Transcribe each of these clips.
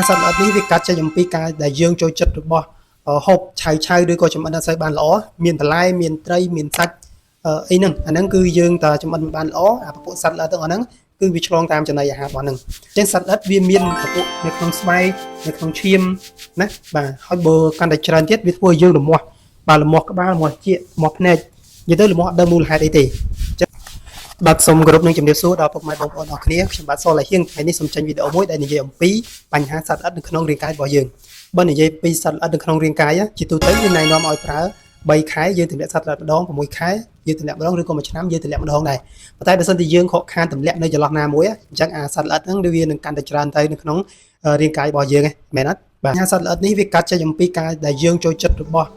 ហាសត្វល្អិតនេះវាកាត់ចេញអំពីការដែលយើងចូលចិត្តរបស់ហូបឆៅឆៅឬក៏ចម្អិនអត់សូវបានល្អមានបន្លែមានត្រីមានសាច់អីហ្នឹងអាហ្នឹងគឺយើងតើចម្អិនមិនបានល្អអាពពួកសត្វល្អិតទាំងអស់ហ្នឹងគឺវាឆ្លងតាមចំណីអាហាររបស់ហ្នឹងអញ្ចឹងសត្វល្អិតវាមានពពួកនៅក្នុងស្បែកនៅក្នុងឈាមណាបាទហើយបើកាន់តែច្រើនទៀតវាធ្វើឲ្យយើងរមាស់បាទរមាស់ក្បាលរមាស់ជាករមាស់ភ្នែកនិយាយទៅរមាស់អត់ដឹងមូលហេតុអីទេបាទសូមគោរពនឹងជំរាបសួរដល់ពុកម៉ែបងប្អូនអរគ្នាខ្ញុំបាទសូលៃហៀងថ្ងៃនេះសូមចេញវីដេអូមួយដែលនិយាយអំពីបញ្ហាសត្វល្អិតនៅក្នុងរាងកាយរបស់យើងបើនិយាយពីសត្វល្អិតនៅក្នុងរាងកាយជាទូទៅយើងណែនាំឲ្យប្រើ3ខែយើងទម្លាក់សត្វល្អិតម្ដង6ខែយើងទម្លាក់ម្ដងឬក៏មួយឆ្នាំយើងទម្លាក់ម្ដងដែរប៉ុន្តែបើសិនជាយើងខកខានទម្លាក់នៅចន្លោះណាមួយអញ្ចឹងអាសត្វល្អិតហ្នឹងវានឹងកាន់តែច្រើនទៅនៅក្នុងរាងកាយរបស់យើងហ្នឹងមែនអត់បាទសត្វល្អិតនេះវាកាត់ចេញអំពីការដែលយើងចូលចិត្តរបស់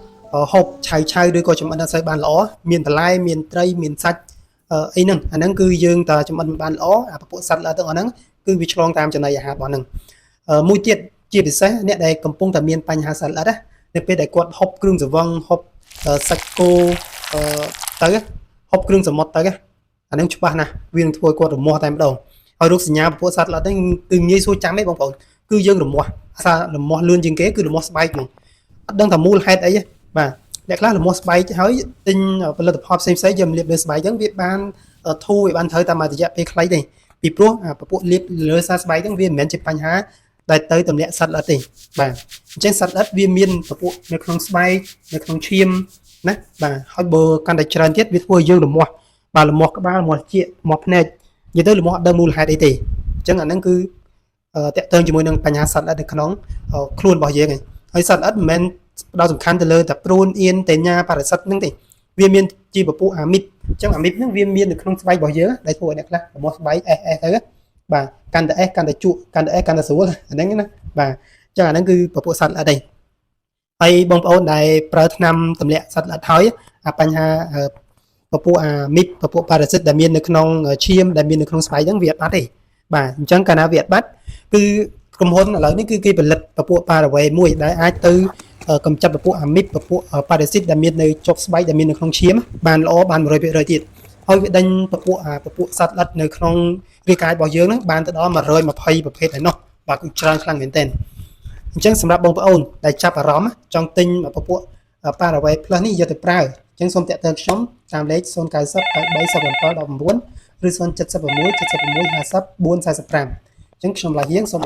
ហូបឆៅឆៅឬក៏ចម្អិនអត់សូវបានល្អមានបន្លែមានត្រីមានសាច់អីហ្នឹងអាហ្នឹងគឺយើងតើចម្អិនមិនបានល្អអាពពួកសត្វល្អិតទាំងអស់ហ្នឹងគឺវាឆ្លងតាមចំណីអាហាររបស់ហ្នឹងមួយទៀតជាពិសេសអ្នកដែលកំពុងតែមានបញ្ហាសត្វល្អិតណានៅពេលដែលគាត់ហូបគ្រឿងស្រវឹងហូបសាច់គោទៅហូបគ្រឿងសមុទ្រទៅអាហ្នឹងច្បាស់ណាស់វានឹងធ្វើឲ្យគាត់រមាស់តែម្ដងហើយរោគសញ្ញាពពួកសត្វល្អិតហ្នឹងគឺងាយស្រួលចាំទេបងប្អូនគឺយើងរមាស់អាសាររមាស់លឿនជាងគេគឺរមាស់ស្បែកហ្មងអត់ដឹងថាមូលហេតុអីទេបាទអ្នកខ្លះរមាស់ស្បែកហើយទិញផលិតផលផ្សេងផ្សេងយកមកលាបលើស្បែកហ្នឹងវាបានធូរវាបានត្រូវតាមរយៈពេលខ្លីទេពីព្រោះអាពពួកលាបលើសារស្បែកហ្នឹងវាមិនមែនជាបញ្ហាដែលទៅទម្លាក់សត្វល្អិតទេបាទអញ្ចឹងសត្វល្អិតវាមានពពួកនៅក្នុងស្បែកនៅក្នុងឈាមណាបាទហើយបើកាន់តែច្រើនទៀតវាធ្វើឲ្យយើងរមាស់បាទរមាស់ក្បាលរមាស់ជាករមាស់ភ្នែកនិយាយទៅរមាស់អត់ដឹងមូលហេតុអីទេអញ្ចឹងអាហ្នឹងគឺតាក់ទងជាមួយនឹងបញ្ហាសត្វល្អិតនៅក្នុងខ្លួនរបស់យើងឯងហើយសត្វល្អិតមិនមែនផ្ដោតសំខាន់ទៅលើតែព្រួនអៀនតេញ៉ាប៉ារ៉ាស៊ីតហ្នឹងទេវាមានជាពពួកអាមីបអញ្ចឹងអាមីបហ្នឹងវាមាននៅក្នុងស្បែករបស់យើងដែលធ្វើឲ្យអ្នកខ្លះរមាស់ស្បែកអេសអេសទៅបាទកាន់តែអេសកាន់តែជក់កាន់តែអេសកាន់តែស្រួលអាហ្នឹងណាបាទអញ្ចឹងអាហ្នឹងគឺពពួកសត្វល្អិតឯងហើយបងប្អូនដែលប្រើថ្នាំទម្លាក់សត្វល្អិតហើយអាបញ្ហាពពួកអាមីបពពួកប៉ារ៉ាស៊ីតដែលមាននៅក្នុងឈាមដែលមាននៅក្នុងស្បែកហ្នឹងវាអត់បាត់ទេបាទអញ្ចឹងកាលណាវាអត់បាត់គឺក្រុមហ៊ុនឥឡូវនេះគឺគេផលិតពពួកប៉ារ៉ាវេមួយដែលអាចទៅកម្ចាត់ពពួកអាមីបពពួកប៉ារ៉ាស៊ីតដែលមាននៅជាប់ស្បែកដែលមាននៅក្នុងឈាមបានល្អបាន100%ទៀតហើយវាដេញពពួកអាពពួកសត្វល្អិតនៅក្នុងរាងកាយរបស់យើងហ្នឹងបានទៅដល់120ប្រភេទឯណោះបាទគឺច្រើនខ្លាំងមែនទែនអញ្ចឹងសម្រាប់បងប្អូនដែលចាប់អារម្មណ៍ចង់ទិញពពួកប៉ារ៉ាវេ Plus នេះយកទៅប្រើអញ្ចឹងសូមតាក់ទងខ្ញុំតាមលេខ090 83 07 19ឬ076 76 50 445អញ្ចឹងខ្ញុំឡាហៀងសូម